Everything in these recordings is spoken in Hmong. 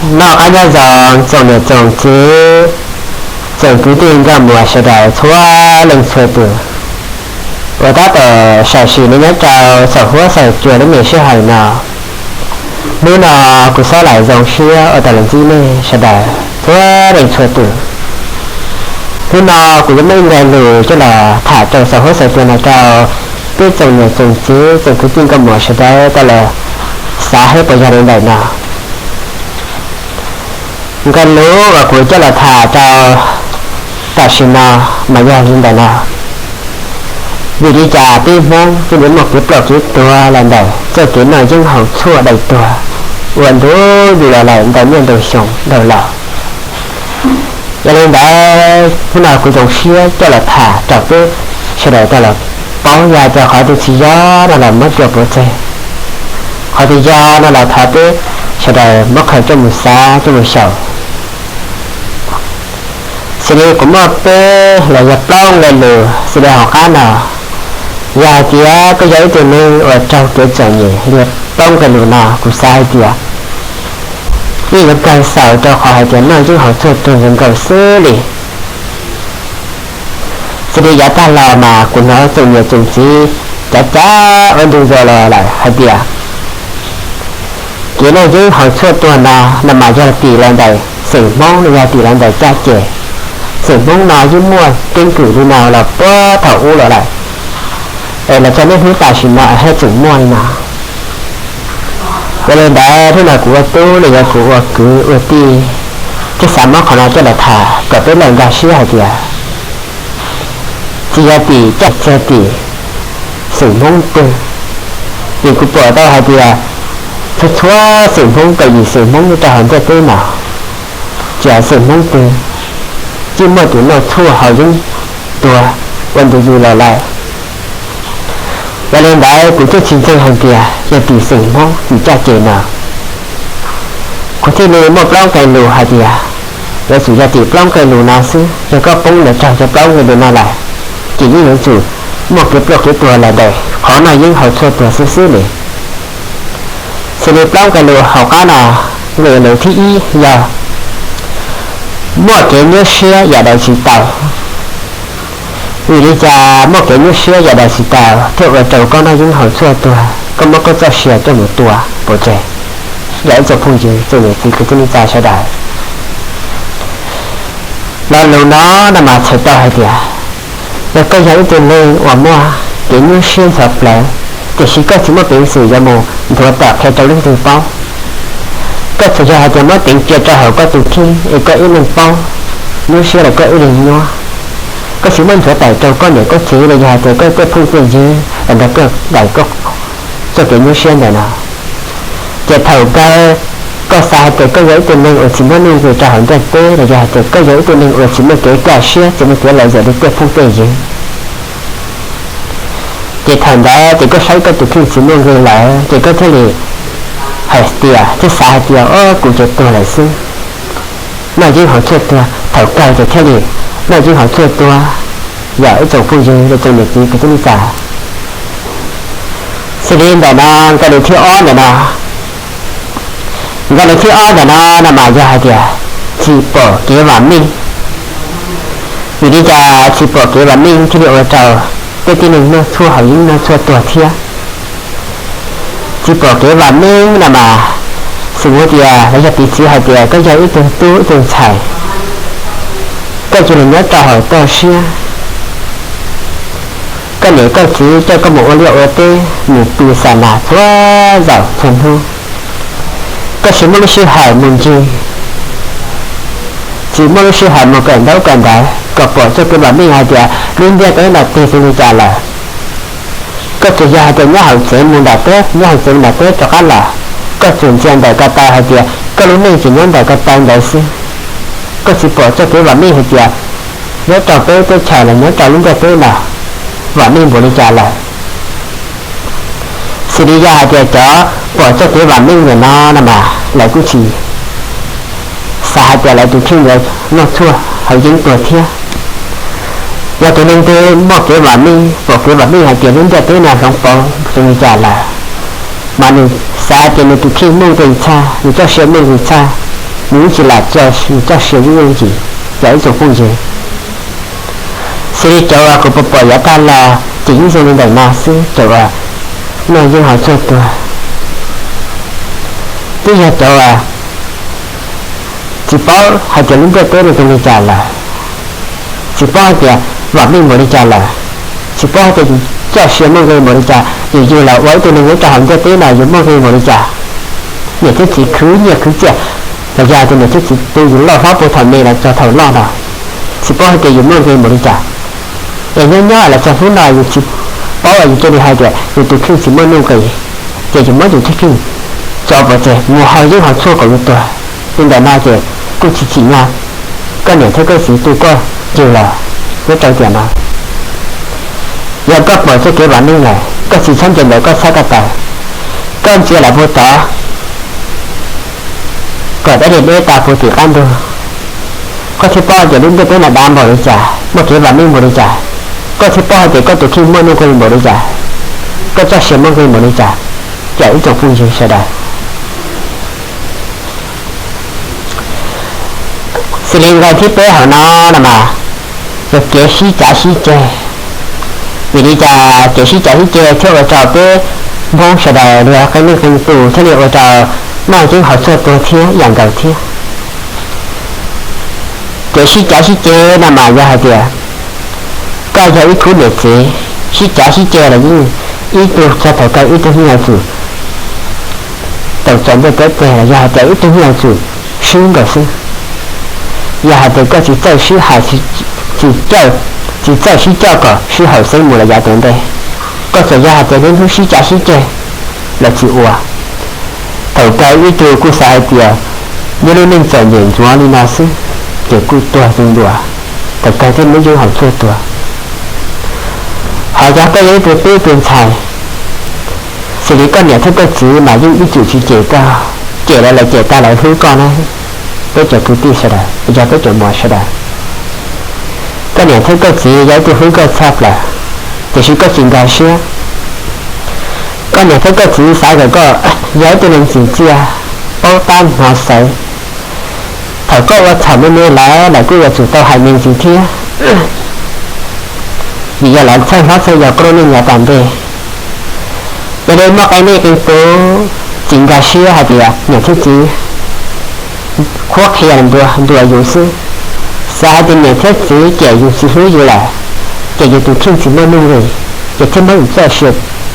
Noj qab nyob zoo tsoom niam tsoom txiv, tsoom kwv tij nkauj muam sawv daws txhua leej txhua tus uas tab tom sam sim nyob rau saum huab saum cua lub me sij hawm no. Hnub no kuv xob lam zoo siab ua tau los ntsib nej sawv daws txhua leej txhua tus. Hnub no kuv yuav muaj ib nqe lus coj los tham rau saum huab saum cua no rau peb tsoom niam tsoom txiv tsoom kwv tij nkauj muam sawv daws tau los xav seb puas yog li ntawm no. Nqe lus uas kuv coj los tham rau tam sim no mas yog li ntawm no: Vim li cas peb Hmoob thiaj li muaj kev ploj kev tuag los ntawm txoj kev noj yeeb haus tshuaj dai tuag uas ntu zus los lawm ntau niaj ntau xyoo dhau los? Yog li ntawd hnub no kuv zoo siab coj los tham rau peb sawv daws tau los paub, yog tias qhov twg tsis yog no los muab coj puav tseg, qhov twg yog no los thov peb sawv daws muab qhia coj mus xav coj mus xyaum. Xws li kuv muaj peb los yog plaub nqe lus xws li hauv qab no. Yog hais tias koj yog ib tug neeg uas raug kev txom nyem li plaub nqe lus no, kuv xav hais tias yeej yuav kawg xaus rau qhov hais tias noj yeeb haus tshuaj tuag nkaus xwb li. Xws li yav tag los mas kuv hnov tsoom niam tsoom txiv cav cav ua ntu zus los lawm hais tias kev noj yeeb haus tshuaj tuag no, no mas yog tim los ntawm xeem Hmoob los yog tim los ntawm caj ces. Xeem Hmoob no yeej muaj keeb kwm li no los puag thaum ub los lawm, es los txog niaj hnub tam sim no thiaj tseem muaj li no. Yog li ntawd hnub no kuv ua tub los yog kuv ua kwv ua tij thiaj xav muab qhov no coj los tham kom peb lawv nkag siab hais tias tsis yog tim caj, tsis yog tim xeem Hmoob twg, vim kuv pom tau hais tias txhua txhua xeem Hmoob kaum yim xeem Hmoob nyob rau hauv ntiaj teb no, tsis hais xeem Hmoob twg, yeej muaj tus noj tshuaj haus yeeb tuag ua ntu zus los lawm. Yog li ntawd kuv thiaj tsis ntseeg hais tias yog tim xeem Hmoob tim caj ces no. Kuv thiaj li muaj plaub nqe lus hais tias yuav tsum yog tim plaub nqe lus no xwb, yog koj poob los raug cov plaub nqe lus no lawm, ces yeej yuav tsum muaj kev ploj kev tuag los ntawm qhov noj yeeb haus tshuaj tuag xwb xwb li. Xws li plaub nqe lus hauv qab no, nqe lus thib ib yog muaj kev nyuaj siab yam dais tsis tau. Vim li cas muaj kev nyuaj siab yam dais tsis tau thiaj ua rau koj noj yeeb haus tshuaj tuag, koj muab koj txoj sia coj mus tua puav tseg? Yog ib tsoom phooj ywg tsoom niam txiv kwv tij neej tsa sawv daws, lo lus no no mas txhais tau hais tias yog koj yog ib tug neeg uas muaj kev nyuaj siab ntxhov plawv, tiam sis koj tsis muaj peev xwm yuav mus nthuav tawm qhia rau leej twg paub. Koj tsuas yog hais tias muab teev cia rau hauv koj tus kheej es koj ib leeg paub, nyuaj siab los koj ib leeg nyuaj. Koj tsis muab nthuav tawm rau koj niam koj txiv los yog hais tias koj tej phooj tej ywg los nrog koj daim koj txoj kev nyuaj siab ntawm no. Ces thaum kawg koj xav hais tias koj yog ib tug neeg uas tsis muaj nuj nqis rau hauv ntiaj teb los yog hais tias koj yog ib tug neeg uas tsis muaj kev kaj siab tsis muaj kev lom zem li tej phooj tej ywg, ces thaum ntawd ces koj saib koj tus kheej tsis muaj nqis lawm ces koj thiaj li hais tias thiaj xav hais tias o kuv ces tuag lawm xwb, noj yeeb haus tshuaj tuag. Thaum kawg ces thiaj li noj yeeb haus tshuaj tuag. Yog ib tsoom phooj ywg los tsoom niam txiv kwv tij neej tsa, xws li ntawm no, nqe lus thib ob ntawm no, nqe lus thib ob ntawm no no mas yog hais tias tsis pom kev vam meej. Vim li cas tsis pom kev vam meej thiaj li ua rau tej tib neeg noj tshuaj haus yeeb noj tshuaj tuag thiab? Tsis pom kev vam meej no mas xws li tias los yog piv txwv hais tias koj yog ib tug tub ib tug ntxhais, koj cia li nyob rau hauv toj siab, koj niam koj txiv coj koj mus ua liaj ua teb mus pw xa nas txhua zaus txhua hnub, koj tsis muaj lub sij hawm mus ncig, tsis muaj lub sij hawm mus kawm ntaub kawm ntawv kom pom txoj kev vam meej hais tias lub ntiaj teb no tig tus li cas lawm. Koj tsuas yog hais tias nyob hauv tsev mus nram teb, nyob hauv tsev mus nram teb rov qab los, koj tsuas ntsia ntawm ko taw hais tias koj lub neej ces nyob ntawm ko taw ntawd xwb. Koj tsis pom txoj kev vam meej hais tias nyob rau peb teb chaws los nyob rau lub ntiaj teb no vam meej npaum li cas lawm. Xws li yog hais tias cov pom txoj kev vam meej ntawm no no mas lawv kuj tsis xav hais tias lawv tus kheej yuav noj tshuaj haus yeeb tuag thiab. Yog tus neeg twg muaj kev vam meej, pom kev vam meej hais tias lub ntiaj teb no hloov pauv zoo li cas lawm, mas nws xav hais tias nws tus kheej muaj nqis tshaj, nws txoj sia muaj nqis tshaj, Nws yeej tsis lam txoj sia yeej yeej ntsis, cov ib tsoom phooj ywg. Xws li cov uas kuv pom pom yav tag los ces yeej zoo li ntawm no xwb, cov uas noj yeeb haus txuag tuag, twb yog cov uas tsis paub hais tias lub ntiaj teb no zoo li cas lawm, tsis paub hais tias vam meej npaum li cas lawm, tsis paub hais tias txoj sia muaj nqi npaum li cas, yus yug los ua ib tug neeg nyob rau hauv ntiaj teb no yuav muaj nqi npaum li cas, niam thiab txiv khwv nyiaj khwv txiaj, los yog hais tias niam thiab txiv tu yus loj hlob puag thaum me los txog thaum loj no, tsis paub hais tias yus muaj nqi npaum li cas. Es nyob nyob los txog hnub no yus tsis paub, yus cia li hais tias yus tus kheej tsis muaj nuj nqis, ces yus muab yus tus kheej tso pov tseg mus haus yeeb haus tshuaj kom yus tuag. Li ntawm no ces kuj tsis tsim nyog koj niam thiab koj txiv tu koj yug los nyob rau tiam no. Yog koj pom txoj kev vam meej lawm, koj tsis txhob ncaws ntawm koj txhab ko taw, koj ntsia lawm puag tod kom deb li deb tas puag tim qab ntug, koj thiaj paub hais tias lub ntiaj teb no dav npaum li cas, muaj kev vam meej npaum li cas, koj thiaj paub hais tias koj tus kheej muaj nuj nqi npaum li cas, koj txoj sia muaj nqi npaum li cas, cov ib tsoom phooj ywg sawv daws. Xws li nqai thib peb hauv no no mas yog kev sib cav sib ceg. Vim li cas kev sib cav sib ceg thiaj ua rau peb Hmoob sawv daws los qee leej qee tus thiaj li ua rau noj yeeb haus txuag tuag thiab ib yam nkaus thiab? Kev sib cav sib ceg no mas yog hais tias koj yog ib khub niam txiv sib cav sib ceg los yeej ib tug txog thaum kawg ib tug yeej yuav tsum tau txom nyem teb teg los yog hais tias ib tug yeej yuav tsum swb nkaus xwb. Yog hais tias koj tsis txawj sib hais, tsis, tsis txawj sib coj kom sib haum xeeb mus lawm yav tom ntej, koj txawm yog hais tias niaj hnub sib cav sib ceg los tsis ua, thaum kawg ib tug kuj xav hais tias nyob lub neej txom nyem ntsuav li no xwb, ces kuj tuag zoo dua, thaum kawg thiaj muaj yeeb haus txuag tuag. Ho yog koj yog ib tug tub tus ntxhais, xws li koj niam thiab koj txiv mas yeej ib txwm tsis cem koj, cem los lawv cem tag lawv hlub koj na. Peb cov kwv tij sawv daws, yog peb cov muam sawv daws, koj niam thiab koj txiv yog ib tug hlub koj tshaj plaws, tiam sis koj tsis nkag siab. Koj niam thiab koj txiv xav kom koj yog ib tug neeg tsim txiaj, paub tab hnov xaiv. Thaum koj ua txhaum me me lawm lawv kuj yuav tsum tau hais me ntsis thiab, vim yog lawv txhawj hlob txhawj yau koj lub neej yav tom ntej. Yog li muaj qee leej qee tus tsis nkag siab hais tias niam thiab txiv qhuab qhia ntuas yus xwb, xav hais tias niam thiab txiv cem yus tsis hlub yus lawm, ces yus tus kheej tsis muaj nuj nqis, ces thiaj muab yus txoj sia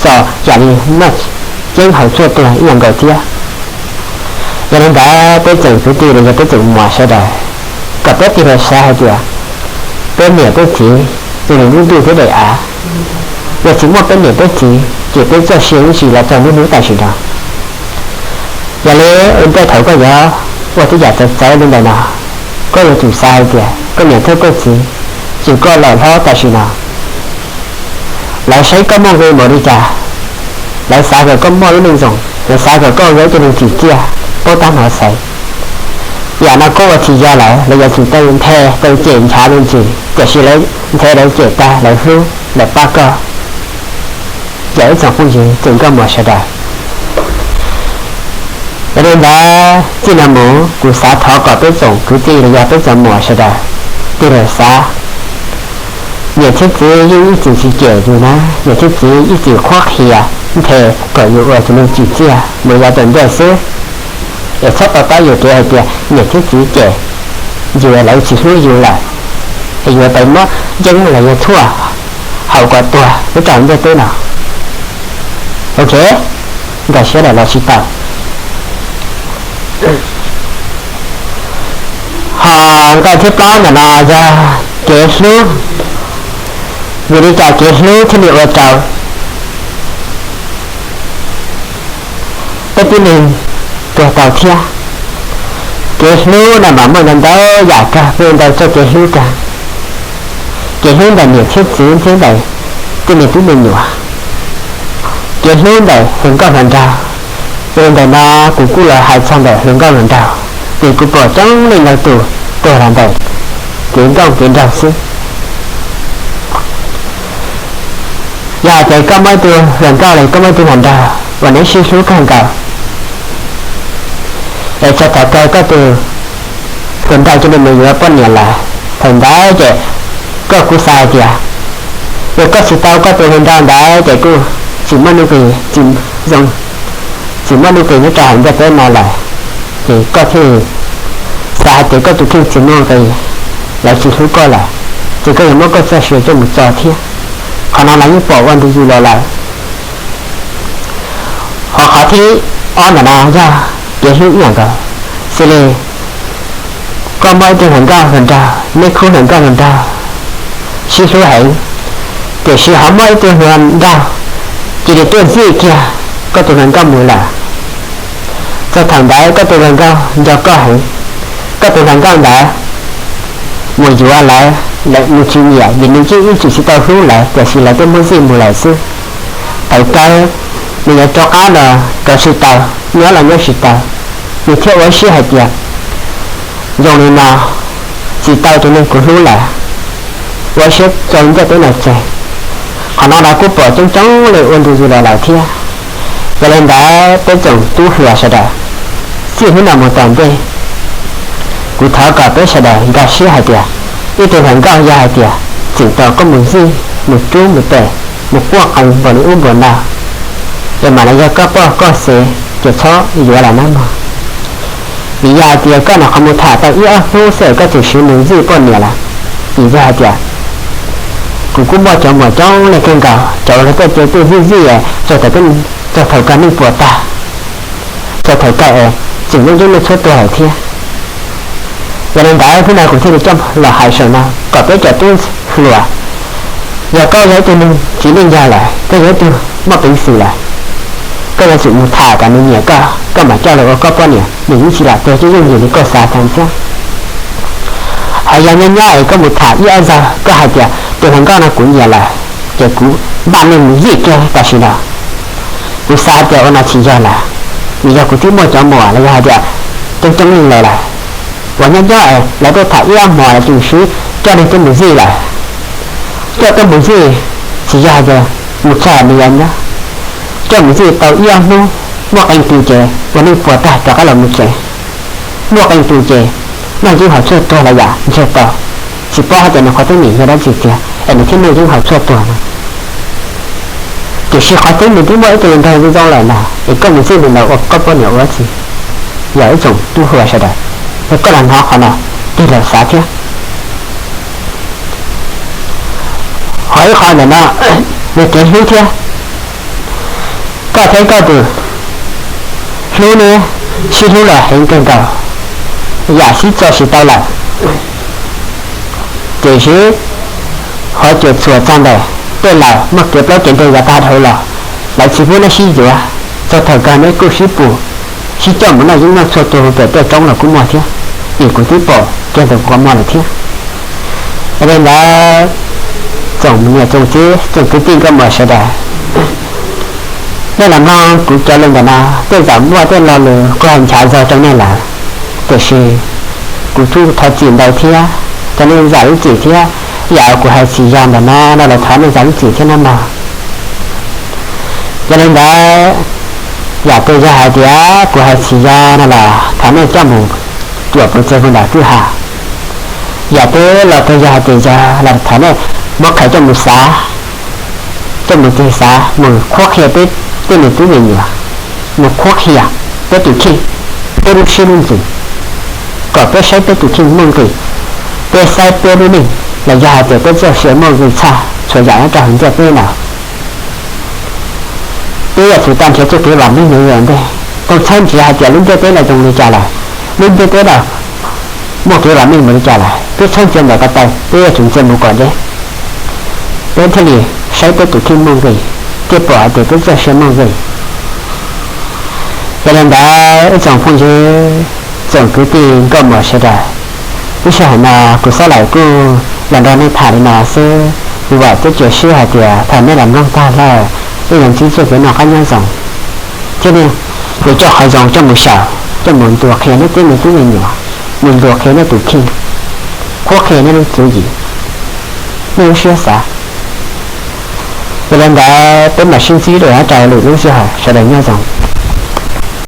txo yam li noj yeeb haus txuag tuag ib yam nkaus thiab. Yog li ntawd peb tsoom kwv tij los yog peb tsoom muam sawv daws, kom peb tig los xav hais tias peb niam peb txiv zoo li lub ntuj thiab daim av, yog tsis muaj peb niam peb txiv ces peb txoj sia yeej tsis los txog niaj hnub tam sim no. Yog li ua ntej thaum koj yuav ua tej yam txawv txawv li ntawm no, koj yuav tsum xav hais tias koj niam thiab koj txiv txij koj los hlob tam sim no, lawv saib koj muaj nqi npaum li cas, lawv xav kom koj muaj lub neej zoo, lawv xav kom koj yog ib tug neeg tsim txiaj, paub tab hnov xaiv. Yam no koj ua tsis yog lawm, lawv yuav tsum tau nthe tau cem nchav me ntsis, tiam sis lawv nthe lawv cem tag lawv hlub lawv pab koj. Cov ib tsoom phooj ywg tsoom nkauj muam sawv daws, yog li ntawd txij no mus kuv xav thov kom peb tsoom kwv tij los yog peb tsoom muam sawv daws tig los xav, niam thiab txiv yeej ib txwm tsis cem yus na, niam thiab txiv ib txwm qhuab qhia nthe kom yus ua tus neeg tsim txiaj mus yav tom ntej xwb. Es txhob to taub yuam kev hais tias niam thiab txiv cem yus lawv tsis hlub yus lawm, es yuav tau muab yeeb los yog tshuaj haus kom tuag nyob rau ntiaj teb no. Ok, nkag siab lawm los tsis tau. Ho nqai thib plaub ntawm no yog kev hlub. Vim li cas kev hlub thiaj li ua rau peb tib neeg tuag tau thiab? Kev hlub no mas muaj ntau ntau yam kawg, muaj ntau txoj kev hlub kawg. Kev hlub ntawm niam thiab txiv thiab ntawm tej me tub me nyuam, kev hlub ntawm hluas nkauj hluas nraug. Yog li ntawm no kuv kuj los hais txog ntawm hluas nkauj hluas nraug, vim kuv pom coob leej ntau tus tuag los ntawm kev nkauj kev nraug xwb. Yog hais tias koj muaj ib tug hluas nkauj los koj muaj ib tug hluas nraug uas neb sib hlub kawg nkaus, es txog thaum kawg koj tus tus nraug cia li mus yuav poj niam lawm. Thaum ntawd ces koj kuj xav hais tias, yog koj tsis tau koj tus hluas nraug ntawd ces kuj tsis muaj nuj nqis, tsis zoo, tsis muaj nuj nqis nyob rau hauv ntiaj teb no lawm, ces koj thiaj xav hais tias koj tus kheej tsis muaj nqis, lawv tsis hlub koj lawm, ces koj yuav muab koj txoj sia coj mus txo thiab. Qhov no lawv yeej pom ua ntu zus los lawm. Ho qhov thib ob ntawm no yog kev hlub ib yam nkaus, xws li koj muaj ib tug hluas nkauj hluas nraug, neb khub hluas nkauj hluas nraug sib hlub heev, tiam sis ho muaj ib tug hluas nraug cia li tuaj ntxub kiag koj tus hluas nkauj mus lawm. Txog thaum ntawd koj tus hluas nkauj nco koj heev, koj tus hluas nkauj ntawd mus yuav lawv, lawv mus tsis nyiam vim nws yeej ib txwm tsis tau hlub lawv, tiam sis lawv twb muab zij mus lawm xwb. Thaum kawg nws yuav rov qab los rov tsis tau, nyob los nyob tsis tau, nws thiaj ua siab hais tias zoo li no tsis tau tus neeg kuv hlub lawm, ua siab tso ntiaj teb no tseg. Qhov no los kuj pom coob coob li ua ntu zus los lawm thiab. Yog li ntawd peb tsoom tub hluas sawv daws, txij hnub no mus tom ntej, kuv thov kom peb sawv daws nkag siab hais tias ib tug hluas nkauj yog hais tias tseem tos koj mus zij, mus rub mus tes, mus quaj qees npaum li ub npaum no, es mam li yog koj poj koj sev, ces txhob yuav lawm nawb mog. Vim yog hais tias koj nyuam qhuav mus tham tau ib ob hnub xwb es koj tseem siv mus zij poj niam lawm. Vim yog hais tias kuv kuj muaj cov muam coob leej kawg nkaus, cov uas luag tuaj ces tuaj zij zij txog thaum kawg neej puas tag, txog thaum kawg es tseem yeej yeej muaj txhua tuag lawm thiab. Yog li ntawd hnub no kuv thiaj li coj los hais saum no kom peb cov tub hluas, yog koj yog ib tug neeg tsis leej yog lawm, koj yog ib tug muaj peev xwm lawm, koj yuav tsum mus tham kom nws nyiam koj, koj mam coj los ua koj poj niam, nws yeej tsis lam tuag coob yooj yim li koj xav ntawd thiab. Hos yog nyob nyob es koj mus tham ib ob zaug koj hais tias tus hluas nkauj no kuv nyiam lawm, ces kuv npaj neeg mus zij kiag tam sim no. Kuv xav tias ua no tsis yog lawm, vim yog kuv twb muaj cov muam los yog hais tias coob coob leej lawm lawm, uas nyob nyob es lawv tuaj tham ib ob hmos lawv tseem siv coj neeg tuaj mus zij lawm. Coj tuaj mus zij tsis yog hais tias mus txog nws yuav nyob, coj mus zij tau ib ob hnub, muaj qee tus ces ua neej puas tag rov qab los mus tsev, muaj qee tus ces noj yeeb haus txhuaj tuag los yam ntseg tau, tsis paub hais tias nws qhov teeb meem yog dab tsi tiag es nws thiaj noj yeeb haus txhuaj tuag no. Tiam sis qhov twg nws twb muaj ib tug nraug zoo zoo lawm na, es koj mus zij nws los ua koj poj niam ua dab tsi? Yog ib tsoom tub hluas sawv daws, yog koj los hnov qhov no, tig los xav thiab. Ho ib qho ntawm no, nws kev hlub thiab. Koj thiab koj tus hlub ne, sib hlub los heev kawg nkaus, yam sib txo tsis tau lawm. Tiam sis ho cuam txhuam txog ntawm tej laus muaj kev plaub cev nteg yav tag dhau los, lawv tsis pub nej sib yuav, txog thaum kawg neb kuj sib pus, sib coj mus noj yeeb noj txhuaj tuag pem tej roob los kuj muaj thiab, vim kuv twb pom kiag ntawm kuv qhov muag lawm thiab. Yog li ntawd, tsoom niam tsoom txiv tsoom kwv tij nkauj muam sawv daws, nej los mloog kuv cov lus ntawm no, tej zaum muaj tej lo lus kuv hais nchav zog rau nej lawm, tiam sis kuv kuj thov txim ntau thiab, thov nej zam lub txim thiab. Yam kuv hais tsis yog ntawm no no los thov nej zam lub txim thiab nawb mog. Yog li ntawd, yam twg yog hais tias kuv hais tsis yog no los thov nej coj mus cuam pov tseg mus nram kwj ha. Yam twg los twg yog hais tias yog los thov nej muab qhia coj mus xav, coj mus tig xav mus qhuab qhia peb tej me tub me nyuam, mus qhuab qhia peb tus kheej, peb lub siab lub ntsws, kom peb saib peb tus kheej muaj nqis, peb saib peb lub neej los yog hais tias peb txoj sia muaj nqis tshaj txhua yam nyob rau hauv ntiaj teb no. Peb yuav tsum tau nrhiav txoj kev vam meej mus ua ntej, txhob nrhiav hais tias lub ntiaj teb no zoo li cas lawm, lub ntiaj teb no muaj kev vam meej mus li cas lawm, peb txhob ntsia ntawm ko taw, peb yuav tsum ntsia mus kom deb, peb thiaj li saib peb tus kheej muaj nqis, thiaj pom hais tias peb txoj sia muaj nqis. Yog li ntawd ib tsoom phooj ywg, tsoom kwv tij nkauj muam sawv daws, lub sij hawm no kuv Xob Laim kuj los nrog nej tham li no xwb. Kuv vam thiab cia siab hais tias thaum nej los mloog tag lawm, nej yuav ntsib txoj kev noj qab nyob zoo, thiab nej yuav coj qhov zoo coj mus xyaum, coj mus ntuas qhia nej tej me tub me nyuam, mus ntuas qhia nej tus kheej, qhuab qhia nej lub tswv yim, nej lub siab xav. Yog li ntawd peb mam sib ntsib dua rau lwm lub sij hawm, sawv daws nyob zoo.